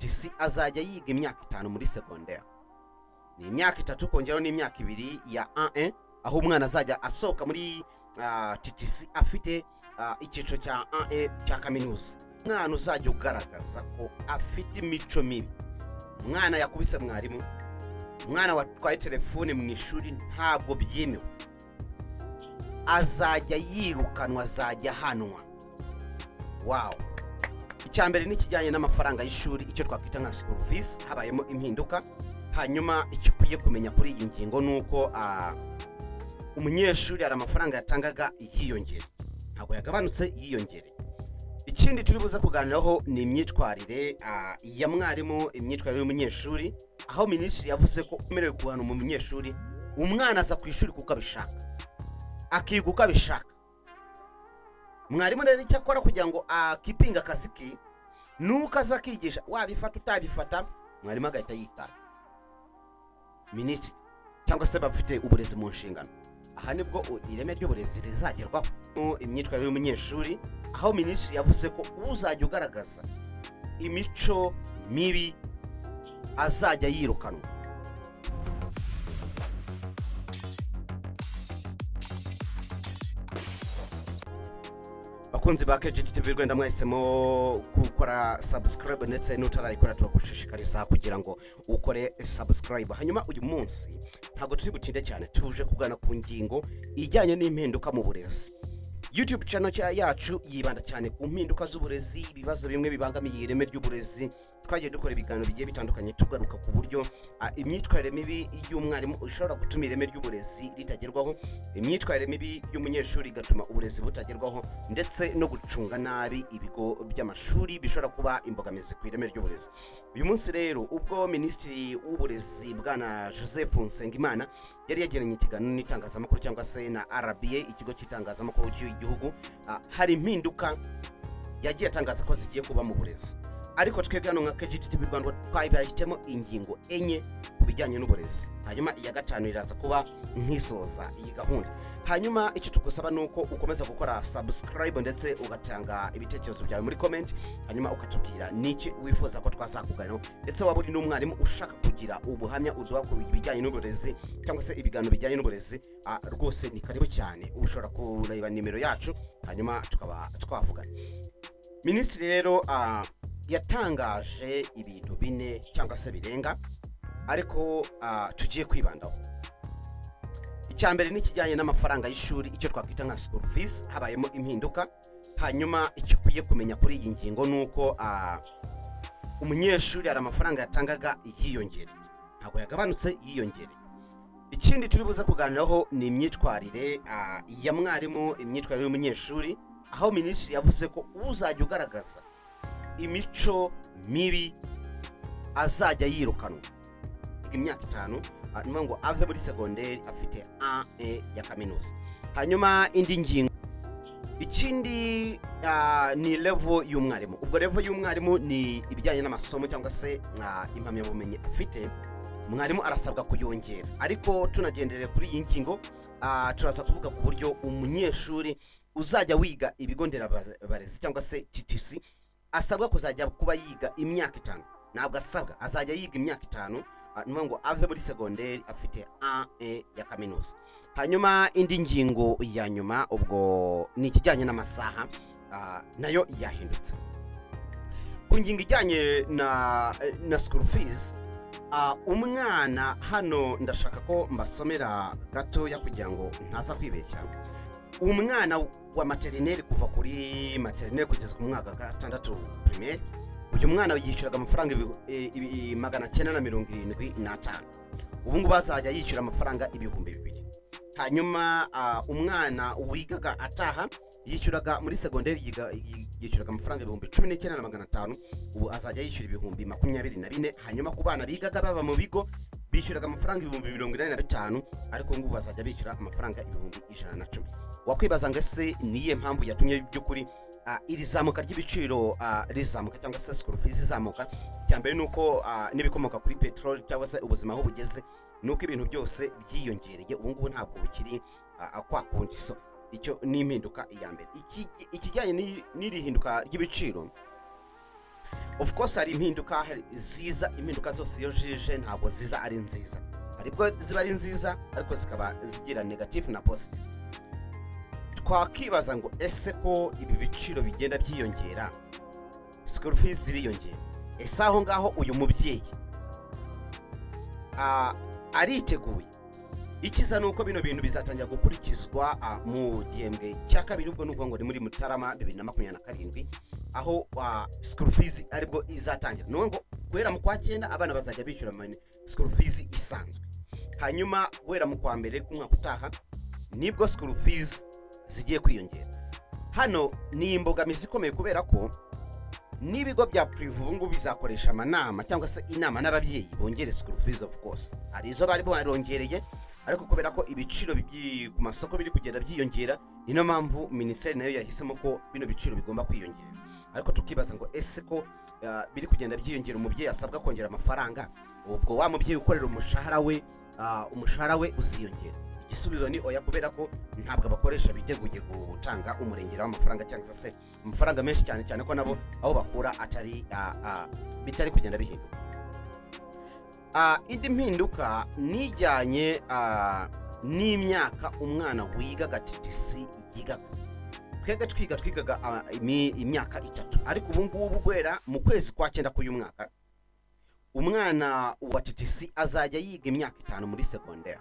TTC azajya yiga imyaka 5 muri secondaire. Ni imyaka 3 kongeraho n'imyaka 2 ya A1, aho umwana azajya asohoka muri TTC afite icyiciro cya A1 cya kaminuza. Umwana uzajya ugaragaza ko afite imico mibi, umwana yakubise mwarimu, umwana watwaye telefone mu ishuri, ntabwo byemewe, azajya yirukanwa, azajya ahanwa. Wow! Icya mbere ni ikijyanye n'amafaranga y'ishuri, icyo twakwita nka school fees, habayemo impinduka. Hanyuma icyo ukwiye kumenya kuri iyi ngingo ni uko umunyeshuri hari amafaranga yatangaga yiyongereye, ntabwo yagabanutse, yiyongereye. Ikindi turi buze kuganiraho ni imyitwarire ya mwarimu, imyitwarire y'umunyeshuri, aho minisitiri yavuze ko umerewe guhana umunyeshuri. Umwana aza ku ishuri kuko abishaka, akiga uko abishaka. Mwarimu rero icyo akora kugira ngo akipinge akazi ke ni uko aza akigisha, wabifata utabifata, mwarimu agahita yitara. Minisitiri cyangwa se bafite uburezi mu nshingano, aha nibwo ireme ry'uburezi rizagerwaho. Imyitwarire y'umunyeshuri, aho minisitiri yavuze ko uzajya ugaragaza imico mibi azajya yirukanwa. Bakunzi ba KGTV Rwanda, mwahisemo gukora subscribe, ndetse n'utarayikora turagushishikariza kugira ngo ukore subscribe. Hanyuma uyu munsi ntabwo turi butinde cyane, tuje kugana ku ngingo ijyanye n'impinduka mu burezi. YouTube channel yacu yibanda cyane ku mpinduka z'uburezi, ibibazo bimwe bibangamiye ireme ry'uburezi. Twagiye dukora ibiganiro bigiye bitandukanye tugaruka ku buryo imyitwarire mibi y'umwarimu ishobora gutuma ireme ry'uburezi ritagerwaho, imyitwarire mibi y'umunyeshuri igatuma uburezi butagerwaho, ndetse no gucunga nabi ibigo by'amashuri bishobora kuba imbogamizi ku ireme ry'uburezi. Uyu munsi rero, ubwo Minisitiri w'Uburezi Bwana Joseph Nsengimana yari yagiranye ikiganiro n'itangazamakuru cyangwa se na RBA, ikigo cy'itangazamakuru cy'igihugu, hari impinduka yagiye atangaza ko zigiye kuba mu burezi. Ariko twebwe hano nka KGTV Rwanda twabahitemo ingingo 4 ku bijyanye n'uburezi, hanyuma iya 5 iraza kuba nk'isoza iyi gahunda. Hanyuma icyo tugusaba ni uko ukomeza gukora subscribe, ndetse ugatanga ibitekerezo byawe muri comment, hanyuma ukatubwira n'iki wifuza ko twazakuganiraho. Ndetse waba uri n'umwarimu ushaka kugira ubuhamya uduha ku bijyanye n'uburezi cyangwa se ibiganiro bijyanye n'uburezi, rwose ni karibu cyane, ushobora kureba nimero yacu hanyuma tukaba twavugana. Minisitiri rero yatangaje ibintu 4 cyangwa se birenga, ariko tugiye kwibandaho. Icya mbere ni ikijyanye n'amafaranga y'ishuri, icyo twakwita nka school fees, habayemo impinduka. Hanyuma icyo ukwiye kumenya kuri iyi ngingo ni uko umunyeshuri hari amafaranga yatangaga yiyongereye, ntabwo yagabanutse, yiyongereye. Ikindi turi buze kuganiraho ni imyitwarire ya mwarimu, imyitwarire y'umunyeshuri, aho minisitiri yavuze ko uzajya ugaragaza imico mibi azajya yirukanwa. Imyaka 5, ni ngo ave muri segonderi afite A1 ya kaminuza. Hanyuma indi ngingo, ikindi ni level y'umwarimu. Ubwo level y'umwarimu ni ibijyanye n'amasomo cyangwa se impamyabumenyi afite, mwarimu arasabwa kuyongera. Ariko tunagendereye kuri iyi ngingo, turaza kuvuga ku buryo umunyeshuri uzajya wiga ibigo nderabarezi cyangwa se TTC asabwa kuzajya kuba yiga imyaka 5. Ntabwo asabwa, azajya yiga imyaka 5, ni ngo ave muri segonderi afite A1 ya kaminuza. Hanyuma indi ngingo ya nyuma ubwo ni ikijyanye n'amasaha, nayo yahindutse. Ku ngingo ijyanye na school fees, umwana hano ndashaka ko mbasomera gatoya kugira ngo ntaza kwibeshya. Umwana wa maternelle, kuva kuri maternelle kugeza ku mwaka wa 6 primaire, uyu mwana yishyuraga amafaranga 975, ubu ngubu azajya yishyura amafaranga 2000. Hanyuma umwana wigaga ataha yishyuraga muri segonderi, yishyuraga amafaranga 19,500, ubu azajya yishyura 24,000. Hanyuma ku bana bigaga baba mu bigo bishyuraga amafaranga 85,000, ariko ngubu bazajya bishyura amafaranga 110,000. Wakwibaza ngo ese niye mpamvu yatumye by'ukuri iri zamuka ry'ibiciro rizamuka cyangwa se school fees izamuka? Icya mbere ni uko n'ibikomoka kuri peteroli cyangwa se ubuzima aho bugeze, ni uko ibintu byose byiyongereye, ubu ngubu ntabwo bukiri kwa kundi. So icyo ni impinduka iya mbere. Ikijyanye n'iri hinduka ry'ibiciro, Of course hari impinduka, hari ziza. Impinduka zose iyo zije ntabwo ziza ari nziza. Aribwo ziba ari nziza, ariko zikaba zigira negative na positive. Twakibaza ngo: ese ko ibi biciro bigenda byiyongera, school fees ziriyongera, ese aho ngaho uyu mubyeyi ariteguye? Ikiza ni uko bino bintu bizatangira gukurikizwa mu gihembwe cya kabiri. Ubwo ni ukuvuga ngo ni muri Mutarama 2027, aho school fees aribwo izatangira. Ni ukuvuga ngo guhera mu kwa cyenda abana bazajya bishyura school fees isanzwe, hanyuma guhera mu kwa mbere k'umwaka utaha nibwo school fees zigiye kwiyongera. Hano ni imbogamizi ikomeye, kubera ko n'ibigo bya privé ubu ngubu bizakoresha amanama cyangwa se inama n'ababyeyi bongere school fees. Of course hari izo bari barongereye, ariko kubera ko ibiciro ku masoko biri kugenda byiyongera, ni niyo mpamvu minisiteri nayo yahisemo ko bino biciro bigomba kwiyongera. Ariko tukibaza ngo: ese ko biri kugenda byiyongera, umubyeyi asabwa kongera amafaranga, ubwo wa mubyeyi ukorera umushahara we, umushahara we uziyongera? Igisubizo ni oya, kubera ko ntabwo abakoresha biteguye gutanga umurengera w'amafaranga cyangwa se amafaranga menshi cyane, cyane ko nabo aho bakura atari bitari kugenda bihinduka. Indi mpinduka nijyanye n'imyaka umwana wigaga TTC yigaga. Twebwe twiga twigaga imyaka 3, ariko ubu ngubu guhera mu kwezi kwa cyenda k'uyu mwaka, umwana wa TTC azajya yiga imyaka 5 muri segonderi.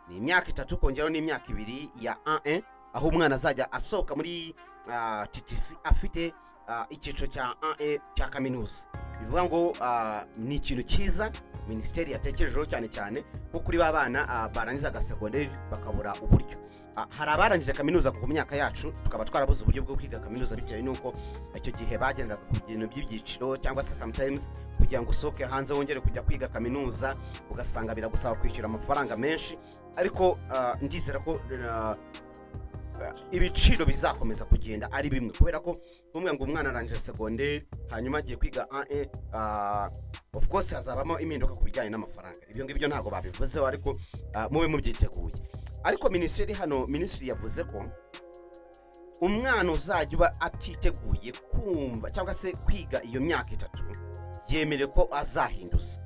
Ni imyaka 3 kongeraho n'imyaka 2 ya A1, aho umwana azajya asohoka muri TTC afite icyiciro cya A1 cya kaminuza. Bivuga ngo ni ikintu cyiza minisiteri yatekerejeho, cyane cyane nko kuri ba bana barangizaga segonderi bakabura uburyo. Hari abarangije kaminuza ku myaka yacu, tukaba twarabuze uburyo bwo kwiga kaminuza bitewe n'uko icyo gihe bagendaga ku bintu by'ibyiciro, cyangwa se sometimes kugira ngo usohoke hanze wongere kujya kwiga kaminuza ugasanga biragusaba kwishyura amafaranga menshi. Ariko ndizera ko ibiciro bizakomeza kugenda ari bimwe, kubera ko bumwe ngo umwana arangije segonderi hanyuma agiye kwiga A1, of course hazabamo impinduka ku bijyanye n'amafaranga. Ibyo ngibyo ntabwo babivuzeho, ariko mube mubyiteguye. Ariko minisiteri hano, minisitiri yavuze ko umwana uzajya uba atiteguye kumva cyangwa se kwiga iyo myaka 3 yemerewe ko azahinduza.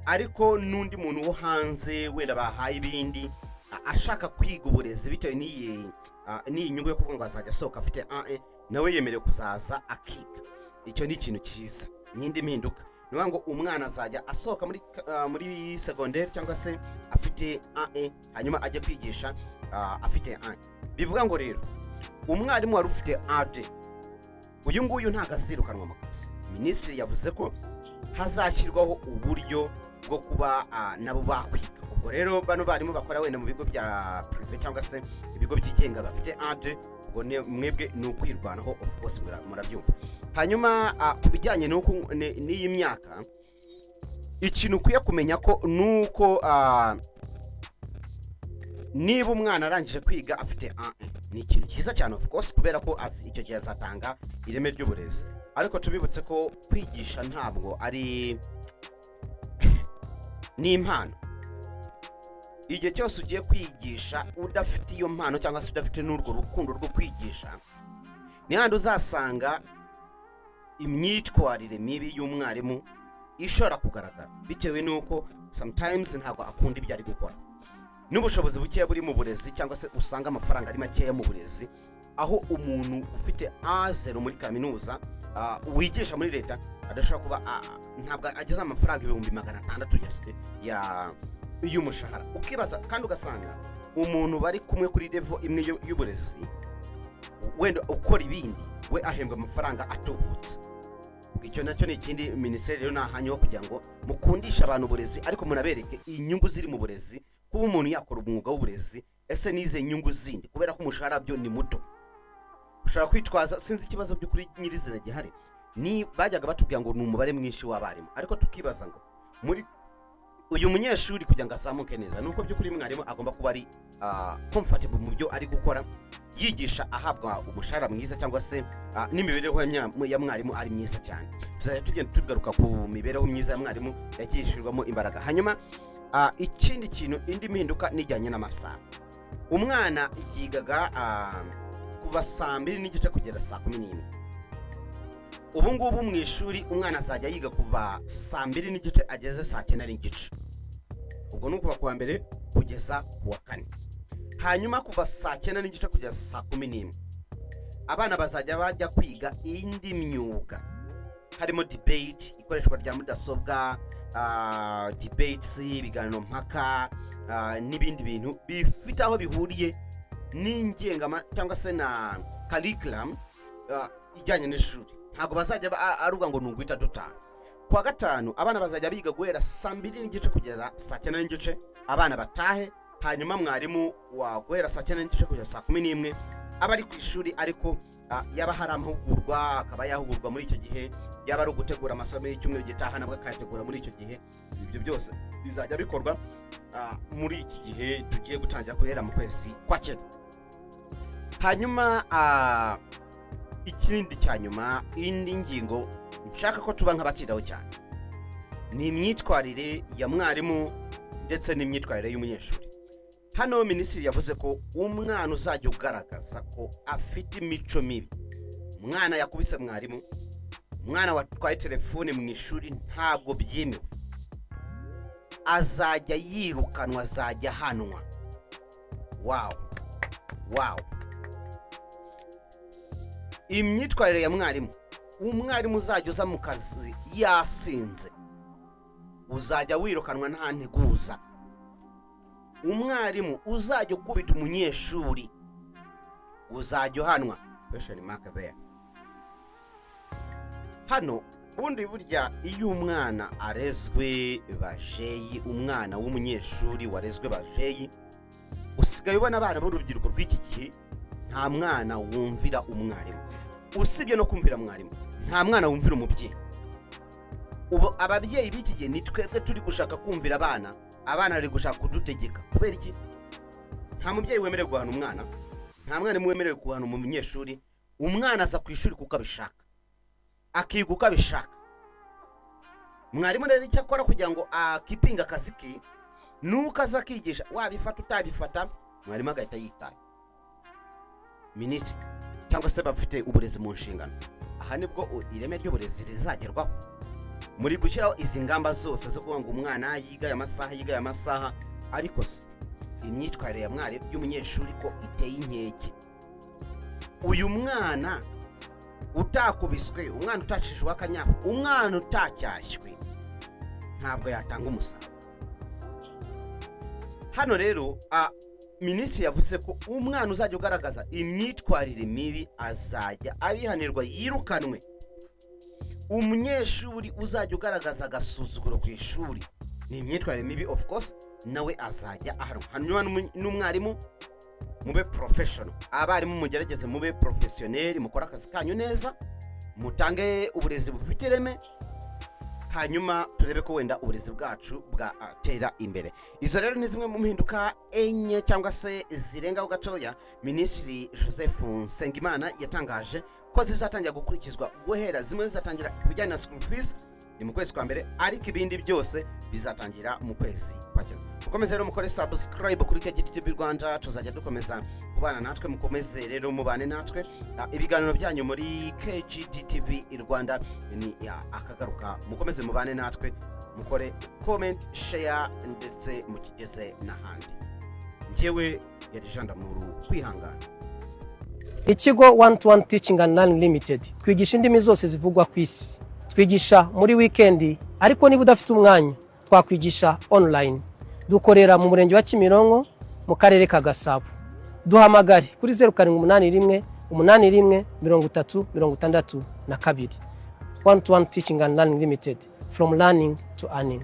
Ariko n'undi muntu wo hanze wenda bahaye ibindi ashaka kwiga uburezi bitewe n'iyi nyungu yo kuvuga ngo azajya asohoka afite A1, nawe yemerewe kuzaza akiga. Icyo ni ikintu cyiza, n'indi mpinduka. Ni ukuvuga ngo umwana azajya asohoka muri segonderi cyangwa se afite A1, hanyuma ajye kwigisha afite A1. Bivuga ngo rero umwarimu wari ufite A2, uyu nguyu ntabwo azirukanwa mu kazi. Minisitiri yavuze ko hazashyirwaho uburyo bwo kuba nabo bakwiga. Ubwo rero bano barimu bakora wenda mu bigo bya privé cyangwa se ibigo byigenga bafite A2, ubwo mwebwe ni ukwirwanaho, of course murabyumva. Hanyuma ku bijyanye n'iyi myaka, ikintu ukwiye kumenya ko ni uko niba umwana arangije kwiga afite A1, ni ikintu cyiza cyane, of course, kubera ko icyo gihe azatanga ireme ry'uburezi. Ariko tubibutse ko kwigisha ntabwo ari, ni impano. Igihe cyose ugiye kwigisha udafite iyo mpano cyangwa se udafite n'urwo rukundo rwo kwigisha, ni handi uzasanga imyitwarire mibi y'umwarimu ishobora kugaragara, bitewe n'uko sometimes ntabwo akunda ibyo ari gukora, n'ubushobozi bukeya buri mu burezi, cyangwa se usanga amafaranga ari makeya mu burezi, aho umuntu ufite A0 muri kaminuza wigisha muri leta adashobora kuba ntabwo ageze amafaranga 600,000 y'umushahara. Ukibaza kandi ugasanga umuntu bari kumwe kuri level imwe y'uburezi, wenda ukora ibindi, we ahembwa amafaranga atubutse. Icyo nacyo ni ikindi. Minisiteri rero ni ahanyu ho kugira ngo mukundishe abantu uburezi, ariko munabereke inyungu ziri mu burezi, kuba umuntu yakora umwuga w'uburezi, ese n'ize nyungu zindi, kubera ko umushahara byo ni muto. Ushobora kwitwaza, sinzi ikibazo by'ukuri nyirizina gihari, ni bajyaga batubwira ngo ni umubare mwinshi w'abarimu, ariko tukibaza ngo muri uyu munyeshuri kugira ngo azamuke neza, ni uko by'ukuri mwarimu agomba kuba ari comfortable mu byo ari gukora, yigisha ahabwa umushahara mwiza, cyangwa se n'imibereho ya mwarimu ari myiza cyane. Tuzajya tugenda tugaruka ku mibereho myiza ya mwarimu yagiye ishyirwamo imbaraga. Hanyuma ikindi kintu, indi mpinduka nijyanye n'amasaha. Umwana yigaga kuva saa 2:30 kugera saa 11. Ubu ngubu mu ishuri umwana azajya yiga kuva saa 2:30 ageze saa 9:30. Ubwo ni ukuva ku wa mbere kugeza ku wa kane. Hanyuma kuva saa 9:30 kugeza saa 11 abana bazajya bajya kwiga indi myuga, harimo debate, ikoreshwa rya mudasobwa, debates, ibiganiro mpaka, n'ibindi bintu bifite aho bihuriye n'ingengama cyangwa se na curriculum ijyanye n'ishuri. Ntabwo bazajya aruga ngo ni uguhita dutaha. Ku wa gatanu abana bazajya biga guhera saa 2:30 kugeza saa 9:30, abana batahe. Hanyuma mwarimu wa guhera saa 9:30 kugeza saa 11 aba ari ku ishuri, ariko yaba hari amahugurwa akaba yahugurwa muri icyo gihe, yaba ari ugutegura amasomo y'icyumweru gitaha nabwo akayategura muri icyo gihe. Ibyo byose bizajya bikorwa muri iki gihe tugiye gutangira guhera mu kwezi kwa cyenda. Hanyuma ikindi cya nyuma, indi ngingo nshaka ko tuba nk'abatindaho cyane, ni imyitwarire ya mwarimu ndetse n'imyitwarire y'umunyeshuri. Hano minisitiri yavuze ko umwana uzajya ugaragaza ko afite imico mibi, umwana yakubise mwarimu, umwana watwaye telefone mu ishuri, ntabwo byemewe, azajya yirukanwa, azajya ahanwa. Wow! Imyitwarire ya mwarimu: umwarimu uzajya uza mu kazi yasinze uzajya wirukanwa nta nteguza. Umwarimu uzajya ukubita umunyeshuri uzajya uhanwa, question mark there. Hano ubundi burya iyo umwana arezwe bajeyi, umwana w'umunyeshuri warezwe bajeyi, usigaye ubona abana b'urubyiruko rw'iki gihe nta mwana wumvira umwarimu. Usibye no kumvira mwarimu, nta mwana wumvira umubyeyi. Ubu ababyeyi b'iki gihe ni twebwe turi gushaka kumvira abana, abana bari gushaka kudutegeka. Kubera iki? Nta mubyeyi wemerewe guhana umwana, nta mwarimu wemerewe guhana umunyeshuri. Umwana aza ku ishuri kuko abishaka, akiga uko abishaka. Mwarimu rero icyo akora kugira ngo akipinge akazi ke ni uko aza akigisha, wabifata utabifata, mwarimu agahita yitaye. Minisitiri cyangwa se bafite uburezi mu nshingano, aha nibwo ireme ry'uburezi rizagerwaho. Muri gushyiraho izi ngamba zose zo kuvuga ngo umwana yiga aya masaha, yiga aya masaha, ariko se imyitwarire ya mwarimu y'umunyeshuri ko iteye inkeke? Uyu mwana utakubiswe, umwana utacishijwe akanyafu, umwana utacyashywe, ntabwo yatanga umusaruro. Hano rero minisitiri yavuze ko umwana uzajya ugaragaza imyitwarire mibi azajya abihanirwa, yirukanwe. Umunyeshuri uzajya ugaragaza agasuzuguro ku ishuri, ni imyitwarire mibi of course, nawe azajya ahanwa. Hanyuma n'umwarimu, mube professional. Abarimu mugerageze mube professionnel, mukore akazi kanyu neza, mutange uburezi bufite ireme, hanyuma turebe ko wenda uburezi bwacu bwatera imbere. Izo rero ni zimwe mu mpinduka enye cyangwa se zirengaho gatoya Minisitiri Joseph Nsengimana yatangaje ko zizatangira gukurikizwa guhera, zimwe zizatangira ku bijyanye na school fees ni mu kwezi kwa mbere, ariko ibindi byose bizatangira mu kwezi kwa cyenda. Mukomeze rero mukore subscribe kuri KGTV Rwanda, tuzajya dukomeza kubana natwe. Mukomeze rero mubane natwe. Ibiganiro byanyu muri KGDTV Rwanda ni ya akagaruka. Mukomeze mubane natwe, mukore comment, share ndetse mukigeze n'ahandi. Njyewe yari Jean Damuru kwihangana. Ikigo One to One Teaching and Learning Limited twigisha indimi zose zivugwa ku isi. Twigisha muri wikendi, ariko niba udafite umwanya twakwigisha online. Dukorera mu Murenge wa Kimironko, mu Karere ka Gasabo. Duhamagare kuri 0781813062. One to One Teaching and Learning Limited, from learning to earning.